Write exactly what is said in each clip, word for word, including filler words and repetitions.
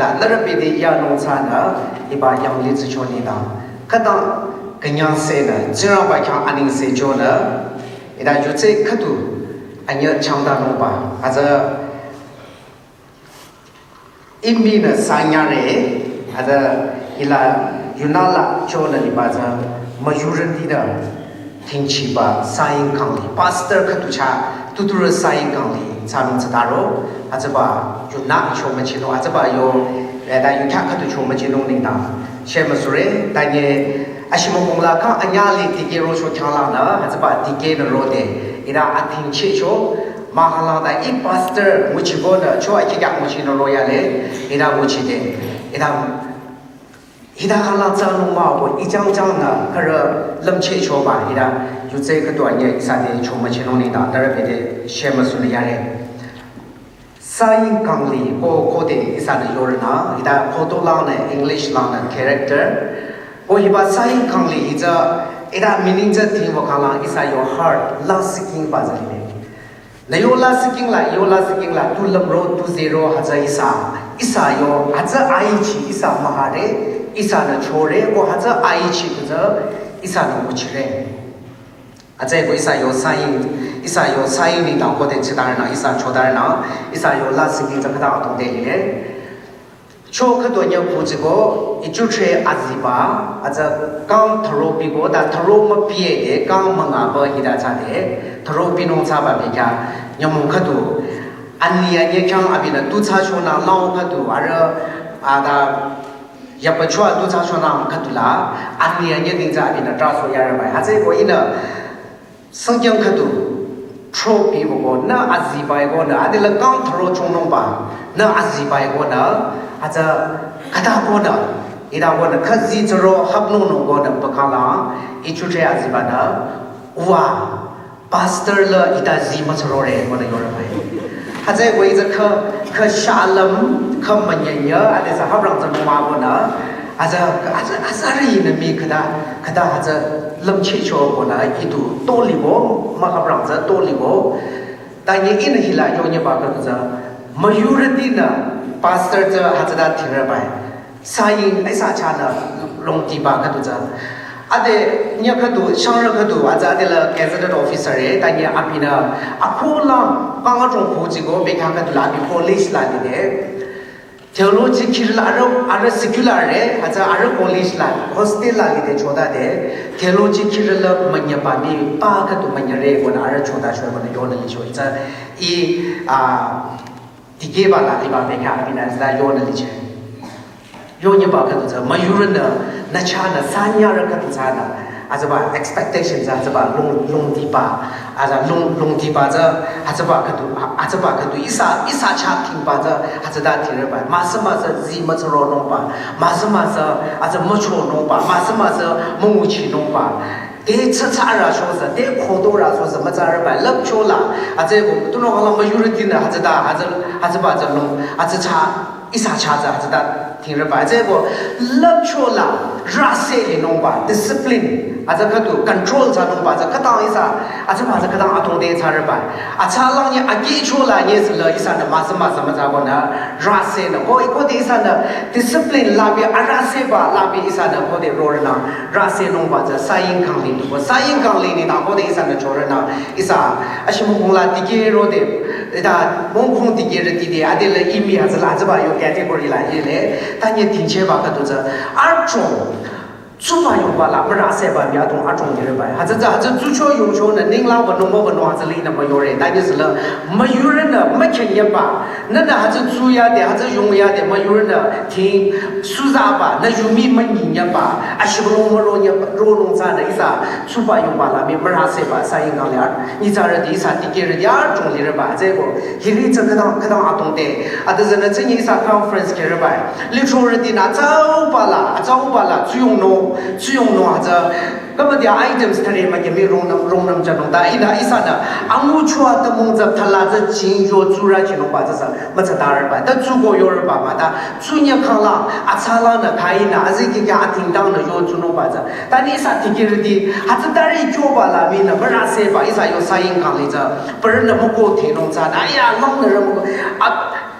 la nührü bete yanung thsanü, hiba yanglih tsü chonü nengdang, khütang künyangsehnü, Tsingrangba khyang anengse chonü, hita yutse khüdu anyüh changtanungba, hütsü imminü sanyare, hütsü hila yunü la chonü liba tsü müyurütinü thingchiba saying kangli, pastor khüdu chah tuturü saying kangli thsanung thsataro, hütsüba yunü icho müchinung, hütsüba yo, eh, ta yu khyah khüdu cho müchinung nengdang shemüsure, ta nye ashimokong la kang anyüh li dikeh rocho khyanglangnü, hütsüba dikehnü rode, hita athingchehcho, mahkhang ta i pastor nguchikonü cho akikya nguchinü royale, hita nguchide, hita, hita khanglang thsanung mah-o, i changchangnü khürü lümchehchoba, hita yutse khüdu anyüh ihsa te cho müchinung nengdang, nührü bete shemüsunü yare. Saying kangli ko khode ihsanü yorünü, hita khoto langnü, English langnü character. Ko hiba saying kangli hi tsü, hita meaning tsü thingba khanglang ihsa yo heart, lasihking ba tsü lile. Nü yo lasihking la, yo lasihking la, tu lümro, tu zero, hütsü ihsa, ihsa yo, hütsü aichi, ihsa mühare, ihsanü chore, ko hütsü aichi, ko tsü, ihsanü nguchire. Hütsüeko ihsa yo saying, ihsa yo saying nengdang khode chitarünü, ihsa chotarünü, ihsa yo lasihking tsü khüta atong de lile. Cho khüdu nyü kutsiko, ichutre aziba, hütsü kang thüro piko, ta thüro müpide, kang müngaba hita thsade, thüro pinung thsaba bekhyah, nyümong khüdu, ani anyüh khyang abinü tu thsachonü lao khüdu, arüh, a ta, yapa chua tu thsachonü khüdu la, ani anyüh ding tsü abinü trahso yareba. Hütsüeko ihnü, sangkyang khüdu, thropiwükonü aziba-i konü, adila kang thüro chongnungba, nü aziba-i konü, hütsü khüta konü, hita konü, khüzi tsüro hapnungnung konü, pü khanglang, ichutre azibanü, uwa, pastor la hita zi mütsürore konü yoreba. Hütsüeko ihsa kha, kha shalüm, kha münyenyü, adesü haprang tsü mama konü, hütsü, hütsü, hütsü ri nü mi khüta, khüta hütsü lümchehcho konü, itu tolibo, mah haprang tsü tolibo. Ta nye ihnü hila yonyeba khüdu tsü, müyurütinü, pastor tsü hütsüta thingreba. Saying, ihsa chahnü longdiba khüdu tsü. Ade, nyü khüdu, shangrü khüdu, hütsü adela gazetted officer e, ta nye abinü, akhulang, kang achong kutsiko, bekhyah khüdu la, abi college la lide. Theology khirü la arüh, arüh secular e, hütsü arüh college la, hostel la lide chodade, theology khirü la münyeba mi, pa khüdu münyere konü arüh chodacho konü yonü licho. Hütsü i, a, dikehba la liba bekhyah abinü hütsüta yonü liche. Yonyeba khüdu tsü, müyurünü, nü chahnü, sanyarü khüdu thsanü, hütsüba expectation tsü, hütsüba lung, lungdiba, hütsü lung, lungdiba tsü, hütsüba khüdu, hütsüba khüdu, ihsa, ihsa chah thingba tsü, hütsüta thingreba, müsü müsü zi mütsüronungba, müsü müsü, hütsü müchonungba, müsü müsü münguchinungba. Te tsü tsü arüh shosü, te khoto rü shosü, mütsüreba, lüpcho la, hütsüeko, tunüo khala müyurütinü, hütsüta, hütsü, hütsüba tsü lung, hütsü chah, ihsa chah tsü, hütsüta, thingreba, hütsüeko, lüpcho la, rüse linungba, discipline, hütsü khüdu, control thsanungba, tsü khütang ihsa, hütsüba tsü khütang atong de thsareba. Athsalang nye akehcho la nye sü la ihsanü müsü müsü mütsa konü, rüsenü, ko, khode ihsanü, discipline labi, arüseba labi ihsanü, khode rorünü, rüsenungba tsü, saying kangli tuko, saying kangli nengdang khode ihsanü chorünü, ihsa, ashimokong la dikeh rode, hita mongkong dikehrüti de, adela imi hütsüla hütsüba yo category la yile, ta nye thingchehba khüdu tsü, achong, tsuba yungba la, mürüseba mi adong achong lireba. Hütsü tsü, hütsü tsucho yungchonü, ninglang ba nungmo ba nung hütsü linü müyore, ta nye sü la, müyurünü, mükhenyeba, nünü hütsü tsuyade, hütsü yungyade, müyurünü, thing, suzaba, nü yumi münyinyeba, ashibülung müronye, ronung thsanü ihsa, tsuba yungba la mi mürüseba saying kangli a, nyitsarüti ihsa dikehrüti achong lireba, hütsüeko, hiri tsü khütang, khütang atong de, adüzünü tsü nye ihsa conference khereba, lithorütinü atsauba la, atsauba la, tsuyongnung, tsuyongnung hütsü, kaba dia items thüre müke mi rongnüm, rongnüm thsanung ta, ihnü ihsanü, angucho atümung tsü thala tsü ching yo tsurü chinungba tsü sü, mütsa tareba, ta tsuko yoreba mah ta, tsunya khangla, athsalanü khainü, azikikya athingtangnü yo tsunungba tsü. Ta nye ihsa dikehrüti, hütsütari kyoba la minü, mürüseba ihsa yo saying kangli tsü, pürünü müko thenung thsanü, aya, langnürü müko, a,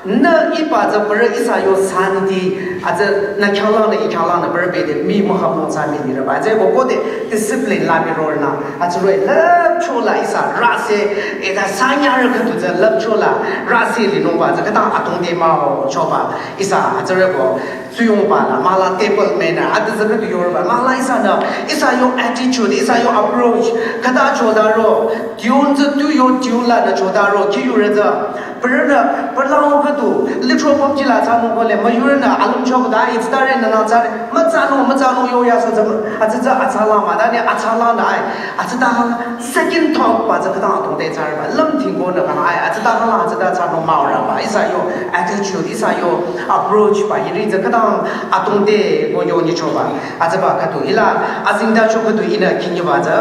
Nü iba tsü parü ihsa yo santi, atsü nü khyanglangnü i khyanglangnü parü bede mi mühapnung tsü mi lirüba. Atsü ko kode discipline la mi rornü. Atsü roh-i lüpcho la ihsa rase, eda sanyarü khüdu tsü lüpcho la rase linungba tsü khütang atungde mah-o choba. Ihsa atsü roh-i ko suyongba la, mahla table manner, atsü tsü khüdu yorüba. Mahla ihsanü, ihsa yo attitude, ihsa yo approach, khüta chodaro, tune tsü tu yo tune lanü chodaro, kih yurü tsü. Parünü, parlang khüdu, litro pop jila thsanung kole, müyurünü, alüm chok da, it's dare nü nang thsare, müthsanung, müthsanung yo ya so tsü, atsü tsü atsala mah, dane atsala nü ai, atsü ta second thought ba tsü khütang atungde thsarüba, lümthingkonü kang ai, atsü ta hala, atsü ta thsanung mah-o raba, ihsa yo attitude, ihsa yo approach ba, hiri tsü khütang atungde ko yo nyichoba, atsüba khüdu, hila, azingdacho khüdu ihnü khinyiba tsü.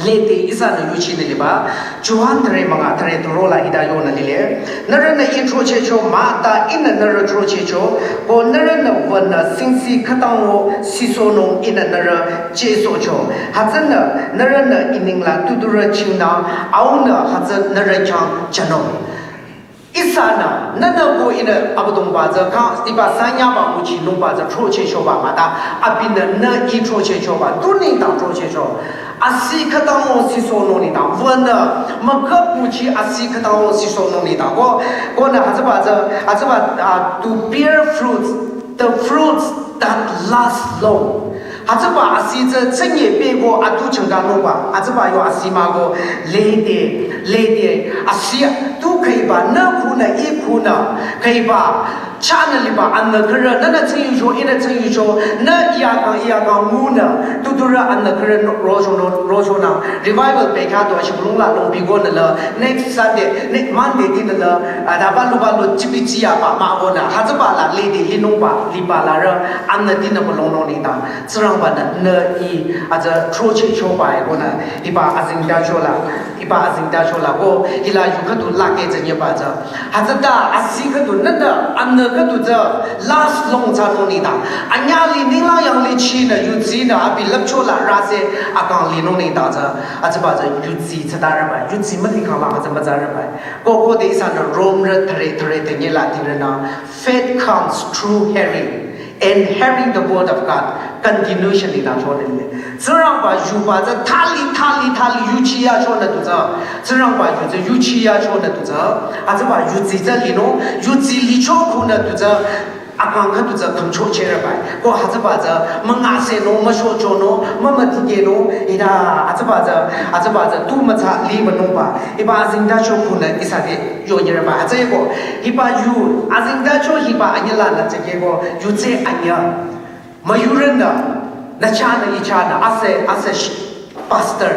Lede ihsanü yuchinü liba, Johan thüre münga thüre thüro la hita yonü lile. Nührünü I throchehcho mah ta ihnü nührü throchehcho, ko nührünü wünü singsi khütang-o sisohnung ihnü nührü chehsohcho. Hütsünü nührünü I nengla tudurü chingnü, aunü hütsü nührü khyang jünung. Ihsanü, nühnü ko ihnü Abüdongba tsü kang, iba sanyaba nguchinungba tsü throchehchoba mah ta, abinü nü I throchehchoba, tu nengdang throchehcho. Asi khütang-o sisohnung nengdang, wünü, müküp nguchi asi khütang-o sisohnung nengdang. Ko, konü hütsüba tsü, hütsüba, uh, to bear fruits, the fruits that last long. Hütsüba asi tsü tsenye pehko atu changkanungba, hütsüba yo asi mah ko lede, lede, asi tu khüiba, nü khunü, I khunü, khüiba, chahnü liba, anü khürü, nühnü tsing yucho, ihnü tsing yucho, nü iya kang, iya kang ngunü, tudurü anü khürü no, rocho no, rocho nang, revival pehkha to, ashi bulung la long bikonü la, next Sunday, next Monday dinü la, adaba luba lo chipi chiya ba, mah konü, hütsüba la lede, linungba, liba larü, anü dinü bulung no nengdang. Tsingrangbanü nü I atsü throchehchoba-e konü hiba azingdacho la, hiba azingdacho la ko hila yu khüdu lake tsü nyiba tsü. Hütsüta asi khüdu nühnü anü khüdu tsü last long thsanung nengdang. Anyahli ninglang yanglih chinü yudsinü abi lüpcho la rase akang linung nengdang tsü. Atsüba tsü yudsi thsatarüba, yudsi müli kang la hütsü mütsarüba. Ko kode ihsanü Romrü thüre thüre tenye la tingrünü, faith comes through hearing, and hearing the word of God. Continuation nengdang chonele. Tsingrangba yuba tsü thali, thali, thali yuchiya chonü tu tsü. Tsingrangba yu tsü yuchiya chonü tu tsü. Hütsüba yudsi tsü linung, yudsi licho khunü tu tsü. Akang khüdu tsü khümchochehrüba. Ko hütsüba tsü müngasenung, müshochonung, mümüdikehnung, ita hütsüba tsü, hütsüba tsü tu mütsa li münungba. Hiba azingdacho khunü ihsa te yonyirüba. Hütsüeko, hiba yu, azingdacho hiba anyü lanü tsükeko, yutse anyü. Müyurünü, nü chahnü, I chahnü, ase, ase sh-, pastor.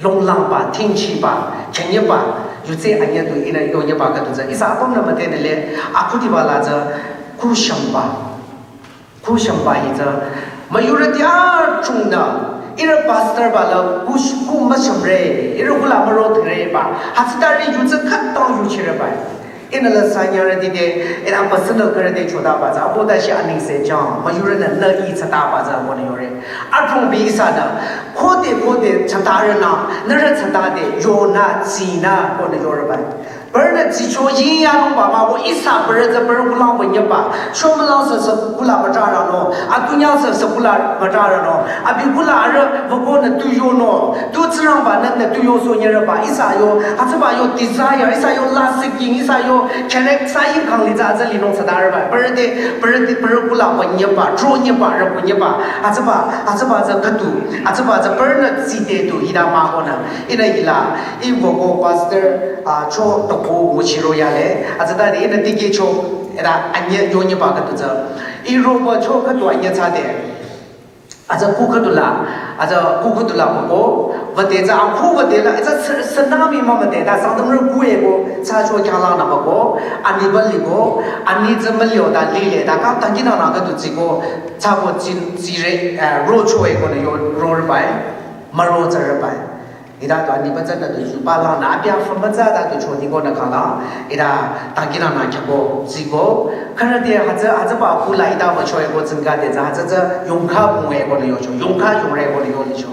Longlangba, thingchiba, khenyiba, yutse anyü du ihnü yonyüba khüdu tsü. Ihsa apümnü müdhenile, akhudiba la tsü, kushamba. Kushamba hi tsü, müyurüti achungnü, ihrü pastor ba la kush-, ku müshamre, ihrü kula müro thre ba, hütsütari yu tsü khütang yuchireba. Ihnü la sanyarüti te, ihnü personal khürü te chodaba tsü, apo ta shi aningse jang, müyurünü nü I thsataba tsü, apo nü yore. Adrongbi ihsanü, khode khode thsatarünü, nührü thsatade, yonü, tsinü, apo nü yoreba. Parünü tsicho yingyanungba mah ko ihsa parü tsü parü kulang wünyüba. Shomülang sü sü kula mütraranung. Atunyang sü sü kula mütraranung. Abi kula arüh wükonü tu yonung. Tu Tsingrangbanü nü tu yosohnyürüba. Ihsa yo, hütsüba yo desire, ihsa yo lust seeking, ihsa yo character, ihsa yingkang li tsü atsü linung thsatarüba. Parü te, parü te, parü kula wünyüba, tronyüba, rükunyüba. Hütsüba, hütsüba tsü khüdu, hütsüba tsü parünü tside tu hita mah konü. Ihnü hila, I wüko pastor, ah, cho toko nguchiro yale. Hütsütade ihnü tikehcho, ita anyü yonyüba khüdu tsü. I roba cho khüdu anyü thsade. Hütsü ku khüdu la, hütsü ku khüdu la mah ko, wüde tsü akhu wüde la, hütsü s-, tsunami mah müde, ta Sangtamrü ku eko, thsacho khyanglang nü mah ko, ani ba liko, ani tsü mülio ta lile, ta kang tangki nang nang khüdu tsiko, thsako tsin, tsire, eh, rocho eko nü yo, rorübai, müro tsarübai. Ita tu ani ba tsünü tu yu ba lanü abi afü mütsa ta tu choti konü khala. Ita tangki nang nang khyako tsiko. Khürü te hütsü, hütsüba kula ita wücho eko tsingkade tsü hütsü tsü yongkha bung eko nü yocho. Yongkha yongre eko nü yolicho.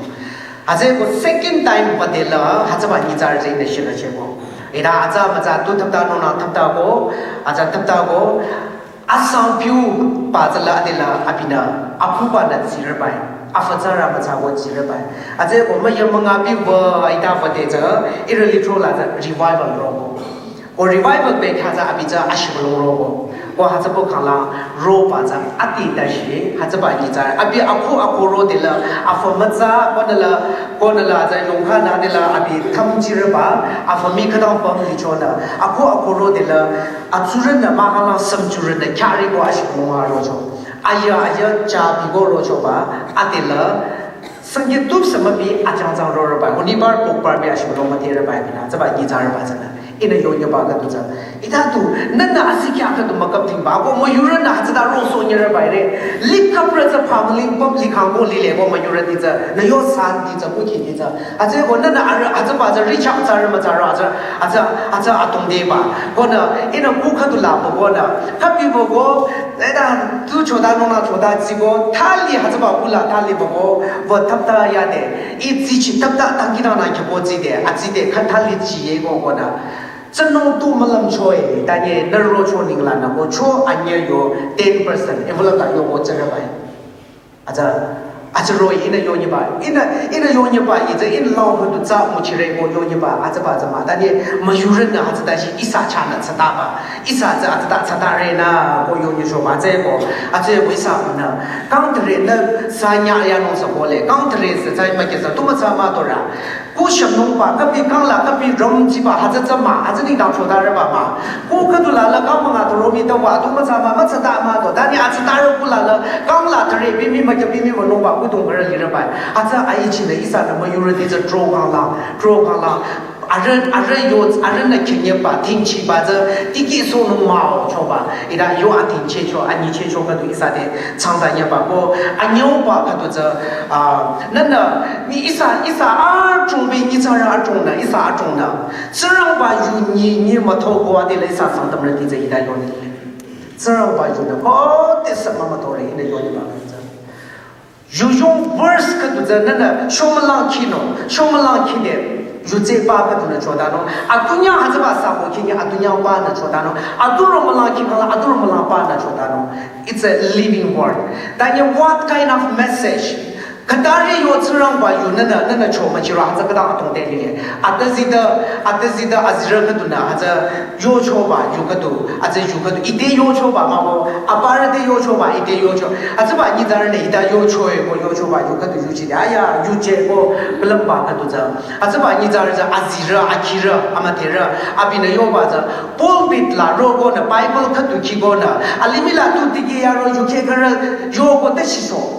Hütsüeko second time wüde la hütsüba nyitsarü tsü ihnü shirücheko. Ita atsa mütsa tu thapta nona thapta ko, atsa thapta ko, asang piu pa tsala adela abinü, apupa nü tsirübai, afatsara mütsa ko tsirübai. Atse ko maya manga pi wa ita wa de tsü, ira litro la tsü revival ro ko. Ko revival pe kha tsü abi tsü ashibulong ro ko. Ko hütsüpü khala roba tsü ati tashi, hütsüba nyi tsü, abi akhu akhu ro dela, afa mütsa, ko nala, ko nala tsü yongkha na dela, abi tham chirüba, afa mi khadang pam licho na, akhu akhu ro dela, atsurü na mahala samchurü na kyari ko ashibulong rocho. Aya, aya, cha bi ko rocho ba, adela, sangye tup samabi achang chang ro rübai, honibar pokbar bi ashibulong mate rübai bina, tsüba nyi tsü rüba tsü na. Ina yo nyoba khüdu tsü. Ita tu, nana asi kya khüdu makap ting ba, ko mayurü na hütsüta ro so nyi rübai re. Lik kap rü tsü family pop lik hang ko lile ko mayurü di tsü, na yo san di tsü, kuki di tsü. Atse ko nana arü, hütsüba tsü reach out tsü rü mütsa ro, atse, atse, atse atong de ba. Ko na, ina ku khüdu la ba ko na. Kapi ba ko, Eda tu choda nona choda tsiko, thali hütsüba kula thali bako, wa thapta yade, i tsichi thapta tangkina na kyo tside, atside kha thali chiye ko ko na. Tsanong tu malam choi, tanye naro cho ningla na ko cho anye yo ten percent, envelope la yo ko tsere bai. Atsa, atsa ro ina yo nyi ba, ina, ina yo nyi ba, i tsa in lao ko tu tsa mu chire ko yo nyi ba, atsa ba atsa ma, tanye mayurü na atsa da shi isa cha na tsata ba. Isa tsü atsata tsata re na ko yo nyi sho ba tsü ko, atsü ko isa ko na. Kang tere na sa nya ya nung sa ko le, kang tere sa tsü ma ke sa tu ma tsü ma to ra. Ko sham nung ba, kapi kang la, kapi rom ji ba, hütsü tsü ma, hütsü ni dang cho da re ba ma. Ko khüdu la la kang ma nga to ro mi ta wa, tu ma tsü ma, ma tsü ta ma to. Tanye atsü ta re ku la la, kang la tere bi mi ma ke bi mi wa nung ba, ku dung ka re li re ba. Atsü ai chi na isa na mayurü di tsü tro kang la, tro kang la. Arüh, arüh yo, arüh na khenye ba, tingchi ba tsü, tiki so nung mao cho ba, ira yo a tingche cho, anyi che cho khüdu isa de, changda nya ba ko, anyo ba khüdu tsü, a, nana, ni isa, isa a chung be, ni tsara a chung na, isa a chung na. Tsingrangba yu nyi, nyi ma tho ko a de la isa sang tam ra di tsü ida yo ni. Tsingrangba yu na, ko te sa ma ma tho re, ina yo ni ba khüdu tsü. Yu yong verse khüdu tsü nana, shomalang kino, shomalang kine, yu tse ba khüdu na choda no. Atunya hütsüba sa ko kine, atunya ba na choda no. Atu romalang kino la, atu romalang ba na choda no. It's a living word. Tanye what kind of message? Katari yo Tsingrangba yu nana, nana cho ma chiro hütsü khüdu atong te li. Ata zida, ata zida azira khüdu na, hütsü Yochoba, yu khüdu, atsü yu khüdu, ite yochoba mako, aparü te yochoba, ite yocho. Atsüba nyitsarü ne ita yochoe ko yochoba, yu khüdu yuchide, aya, yuche ko, külümba khüdu tsü. Atsüba nyitsarü tsü, azirü, akhirü, amaterü, abinü yoba tsü. Pulpit la, roko na, Bible khüdu kiko na, alimih la tu tiki yaro, yukheh khürü, yoko te shiso.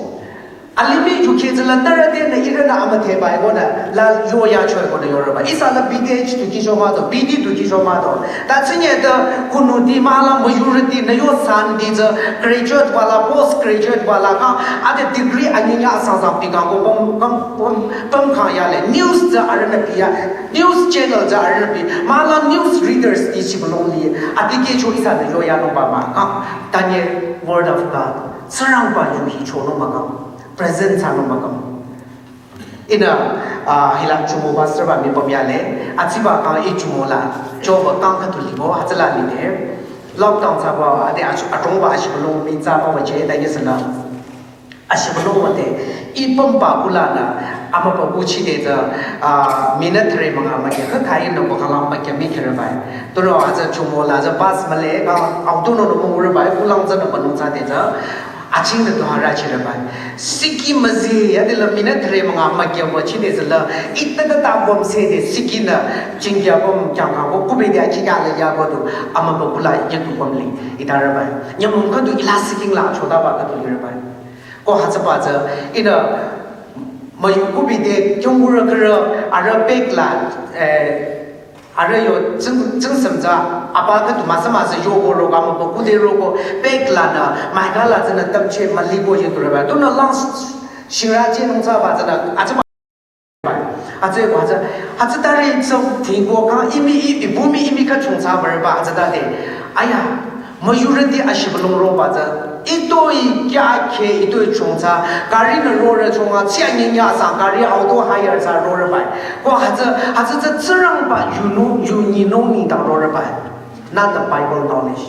Alimih yukheh tsüla tarü te na irü na amüdheba eko na la yo ya cho eko na yorüba. Ihsa la B Th tu kisho mah do, B D tu kisho mah do. Ta tsinye ta kunuti mahla majority na yo santi tsü graduate wala, post graduate wala kang ade degree anyinya asang sang pi kang ko pam, pam, pam, pam kang yale. News tsü arühnü pi ya, news channel tsü arühnü pi. Mahla news readers ti shibülung li. Ati ke cho ihsa na yo ya nungba mah kang. Tanye word of God. Tsingrangba yu hi chonung mahkhang, present thsanung mahkhang. Ihnü, ah, hila chumo ba sürüba mi pamyale, atsiba kang i chumo la, choba kang khüdu libo, hütsüla lide. Lockdown thsaba, ade achu, adrongba ashibülung mi thsaba waje, da yesana. Ashibülung wate, i pampa kulanü, amübükuh chide tsü, ah, minute thüre münga mükyü, kha khai nü bakhala mükyü mi khürübai. Tunüo atsü chumo la, atsü bus mühle, kang auto nü nü mürübai, kulang tsünü banung thsade tsü, aching nü tu hara chirübai. Siki müzi, yade la minute thüre münga mükyü wa chide tsü la, ita ta ta bom sede, siki nü, chingya bom kyang kang ko, kube de achi kya la ya ko tu, amübükuh la, ye tu bom li, ita rübai. Nyamung khüdu ila siking la, choda ba khüdu lirübai. Ko hütsüba tsü, ihnü, müyu kubi de, kyungurü khürü, arüh bag la, eh, arüh yo, tsing, tsingsem tsü, apa khüdu müsa müsa yo ko ro ka mo ko, kude ro ko, bag lanü, maika la tsünü tamche, müli ko ye tu rüba. Tunüo lang, shingra che nung tsü ba tsünü, atsüba. Atsü ba tsü, atsü tari tsü, tingko kang, imi, i, i, bumi, imi ka chung tsü ba rüba, atsü tade. Aya, majority ashibülung roba tsü, Itoi kya khe itoi chongcha, gari nü rorü chonga, chia nyinya sa, gari auto hire sa rorü bai. Ko hütsü, hütsü tsü Tsingrangba yunung, yu nyinung nengdang rorü bai. Not the Bible knowledge.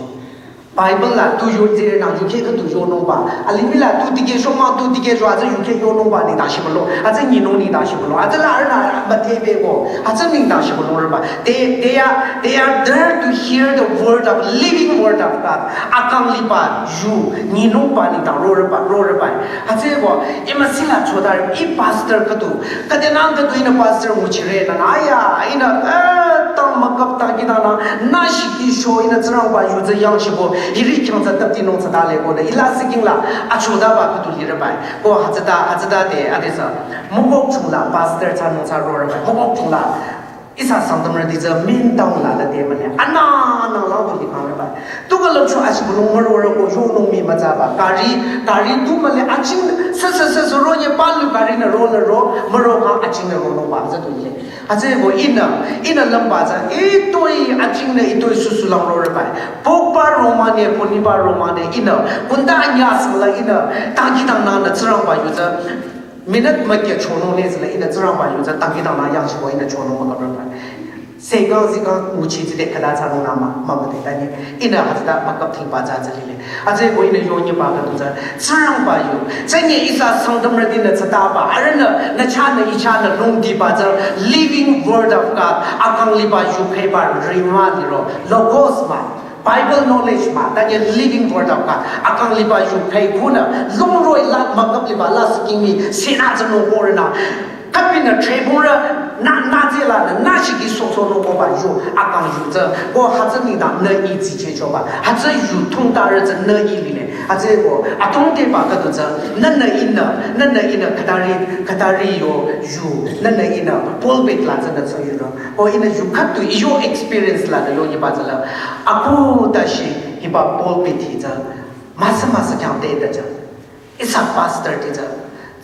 Bible la tu yu tsire nang yu khe kha tu yonungba. Alimih la tu dikeh shoma, tu dikeh sho, hütsü yu khe yonungba nengdang shibalo. Hütsü nyinung nengdang shibalo. Hütsü la arüh nü müdhebeko. Hütsü nengdang shibalo reba. They, they are, they are there to hear the word of, living word of God. Akang liba yu, nyinungba nengdang rorüba, rorüba. Hütsüeko, imüsila chodare, i pastor khüdu. Khüdenang khüdu ihnü pastor nguchire nü, aya, ihnü, eh, tang mükap tang kidang nü, nü shiki sho ihnü Tsingrangba yu tsü yangchibo, hiri khyang tsü tapti nung tsü dale ko nü, ila siking la, achodaba khüdu lireba. Ko hütsüta, hütsüta te, adesü, mokok chungla, pastor tsü nung tsü roreba, mokok chungla, ihsa Sangtamrüti tsü main town la la te mane. Ana nang la ko likhang reba. Tu ka lümcho ashi bulung maro ra ko yo nung mi mütsaba. Gari, gari tu male aching se se se se ro ye pa lu gari nü ro nü ro maro ka aching nü ro nungba tsü tu ye. Hütsüeko ihnü, ihnü lümba tsü itoi aching nü itoi susu lang roreba. Pokpa romane, poniba romane ihnü. Kunda anyasang la ihnü. Tangki tang nang nü Tsingrangba yu tsü. Minute mükya chonung ne zile ihnü Tsingrangba yu tsü tangki tang nü yangchibo ihnü chonung mükap reba. Sekang sekang nguchi tside khüta tsü nung nü ma, ma müde tani. Ihnü hütsüta mükap thingba tsü tsü lile. Hütsüeko ihnü yonyiba khüdu tsü Tsingrangba yu. Tsünye ihsa Sangtamrüti nü tsütaba. Arühnü, nü chanü, i chanü lungdiba tsü living word of God. Akang liba yu kheba rhema liro. Logos ma. Bible knowledge ma, tanye living word of God. Akang liba yu khei khunü, lungroi la mükap liba la siking mi, sina tsü nung korena. Kapinü trebura, nü, nü tsila nü, nü shiki so so nung koba yu, akang yu tsü, ko hütsü nengdang nü i tsiche choba. Hütsü yu tungtarü tsü nü i lile. Hütsüeko, atungteba khüdu tsü, nü nü ihnü, nü nü ihnü, khütari, khütari yo yu, nü nü ihnü, pulpit la tsü nü tsü yu nü. Ko ihnü yu khüdu i yo experience la nü yonyiba tsü la. Ako tashi hiba pulpit hi tsü. Müsa müsa khyang te ta tsü. Ihsa pastor ti tsü.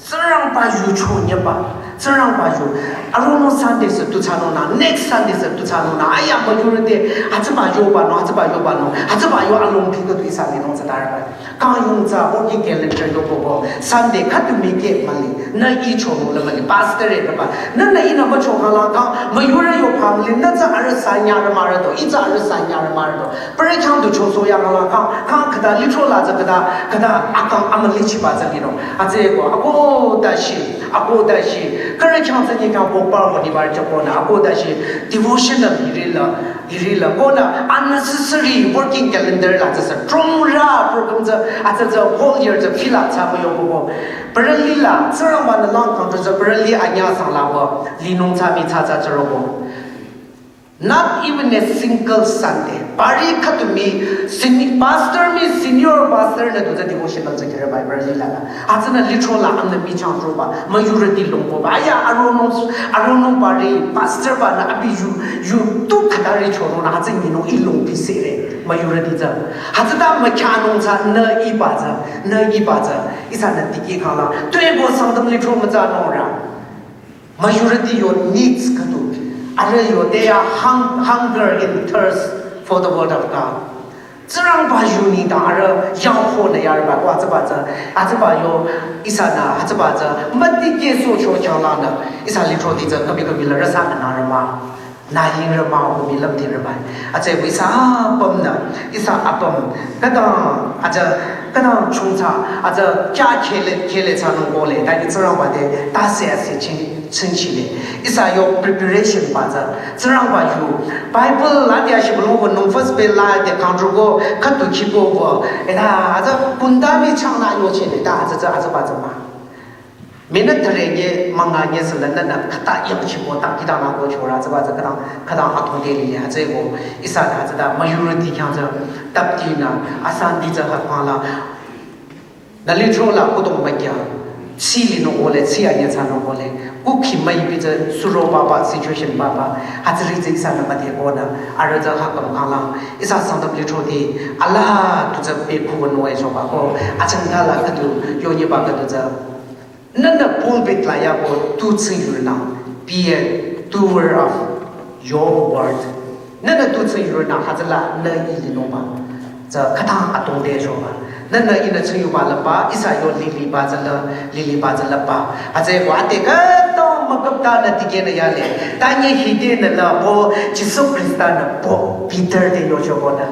Tsingrangba yu chonyeba. Tsingrangba yu. Arono Sunday sü tu thsanung nü. Next Sunday sü tu thsanung nü. Aya müyurü te. Hütsüba yoba nü. Hütsüba yoba nü. Hütsüba yo alongdi khüdu ihsa linung tsü darba. Kang yung tsü working calendar yo bobo. Sunday khüdu mike mali. Nü i chonung la mali. Pastor e ba. Nü nü ihnü mücho khala kang. Müyurü yo family. Nü tsü arüh sanya rü marü do. I tsü arüh sanya rü marü do. Pere khyang du choso ya khala kang. Kang khüta litro la tsü khüta. Khüta akang amali chiba tsü liro. Hütsüeko. Ako tashi. Ako tashi. Kare khyang tsü nyi khyang bokpa ho ni bar chako nü. Ako tashi. Devotional hiri la. Hiri la konü unnecessary working calendar la tsü sü trong ra program tsü atsü tsü whole year tsü fill up thsa ko yo ko ko. Parali la Tsingrangba nü lang kang tsü parali anyasang la ko linung tsü mi tsü tsü tsü ro ko. Not even a single Sunday. Pari khüdu mi seni-, pastor mi senior pastor nü du tsü devotional tsü kire Bible li la. Atsünü litro la amna mi chang tro ba, majority long ko ba. Aya aronung, aronung pari, pastor ba nü abi yu, yu tu khütari chonung nü atsü nyinung i long pi sere, majority tsü. Atsü ta ma kya nung tsü nü iba tsü, nü iba tsü, ihsa nü dikeh khala. Tue ko Sangtam litro mütsa nung ra. Majority yo needs khüdu. Arüh yo, they are hung-, hunger and thirst for the word of God. Tsingrangba yu nengdang arüh yangkhonü yarüba ko atsüba tsü, atsüba yo ihsanü atsüba tsü müdikehsohcho khyanglangnü ihsa lithroti tsü kabi kabi la rüsa nü nürü mah, nü yingrü mah ko mi lümdhingrü mah. Atsüba ihsa apümnü, ihsa apüm khütang atsü khütang chungcha atsü kya khele khele thsanung kohle, ta ki Tsingrangba te tase ase ching chingchile. Ihsa yo preparation ba tsü, Tsingrangba yu. Bible la dia shi bulong ko nung first pe la de kangtru ko, khüdu ki ko wo. Eda, atsü kunda mi chang la yo che le, ta atsü, atsü, atsüba tsü mah. Minute thüre nye, manga nye sü la nü nü, khüta yam chi ko, ta ki ta na ko cho ra, atsüba tsü khüta, khüta atong de li, atsüko, ihsa ta atsü ta, majority khyang tsü, tap ti nü, asan di tsü ha pa la. Nü lithro la kudong mükya, tsi linung kohle, tsi anyethsanung kohle, kukhi müipi tsü suro papa, situation papa, hütsüri tsü ihsanü müdhe konü, arüh tsü hakam khala, ihsa Sangtam lithroti, ala tu tsü pe kuwa nung e choba ko, achangka la khüdu, yonyiba khüdu tsü. Nü nü pulpit la ya ko, tu tsü yur nang, be a doer of your word. Nü nü tu tsü yur nü hütsüla nü i linung ba. Tsü khütang atong de choba. Nünü ihnü tsuyuba lüpba, ihsa yo liliba tsü lü, liliba tsü lüpba. Hütsüeko ade khütang müküptanü dikehnü yale. Tanyi hitenü la ko Jisu Khrista-nü ko Peter te yochokonü,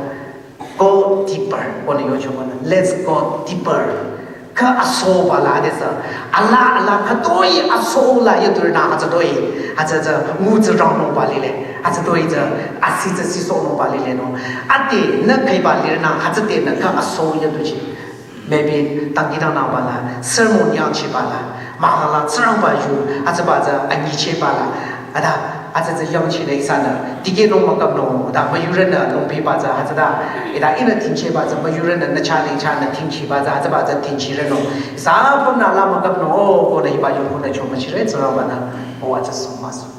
"Go deeper," konü yochokonü, "Let's go deeper." Kha asoba la adesü. Ala, ala, khütoi aso la yadurünü hütsütoi. Hütsü tsü ngutsü rangnungba lile. Hütsütoi tsü asi tsü sisohnungba lile no. Adenü khaiba lirünü hütsütenü kha aso yaduchi. Maybe dangkhidangnangba la, sermon yangchiba la, mahkhang la Tsingrangba yu, hütsüba tsü anyichehba la, ade, hütsü tsü yangchinü ihsanü dikehnung müküpnung, ade müyurünü longpiba tsü hütsüta, ade ihnü tingchehba tsü müyurünü nü chah neng chahnü tingchiba tsü hütsüba tsü tingchirenung. Ihsa apümnü la müküpnung, o, konü hiba yungnü chomüchire Tsingrangba-nü, o, hütsü sü müsü.